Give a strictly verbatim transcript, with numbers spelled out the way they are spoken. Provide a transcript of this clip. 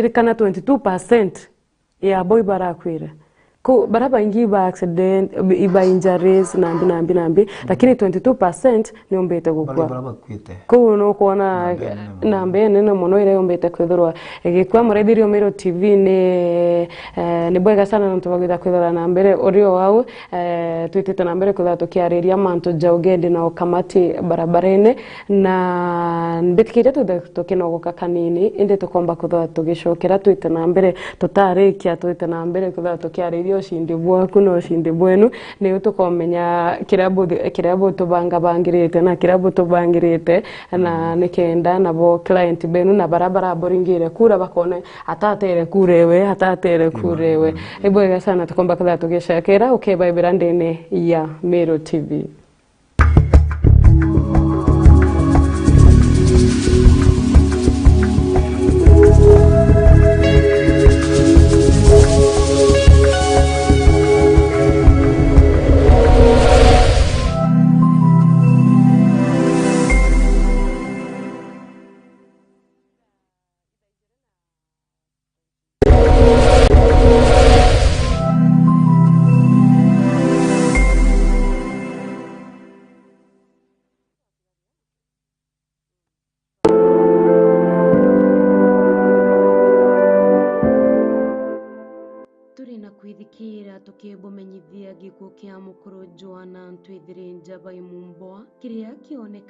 Ririkana twenty two percent ya bo ibarakwire. Ku, bara baingi iba accident, iba injuries, nambi, nambi, nambi, lakini twenty two percent niumbite gukua. Bara, bara bakuite. Kuu nukwona namba inene mono. Namba inene mono iria yumbite kwithirwa igikua. Muraithiria Meru T V ni, eh, ni bwega sana nontu bwa kwithira kwithira na mbere uri o au, eh, twitite na mbere kwithira tukiariria mantu ja ugendi na ukamati barabarene, na mbitikiria twithe tukinogoka kanini, indi tukomba kwithirwa tugicokera twite na mbere, tutarikia twite na mbere kwithirwa tukiariria ucindi bwaku na ucindi bwenu, niu tukomenya kiria buthi-, kiria butubangabangirite na kiria butubangirite, na nikenda nabo client benu na bara baraboringire kura bakone atatere kura iwe, atatere kura iwe. Ibwega sana tukomba kwithirwa tugicokera, ukebaibira ndene ya Meru T V. Turi na kwithikira tukibumenyithia gikuo kia mukuru Joana Ntwithiri Njabai Mumboa, kiria kioneka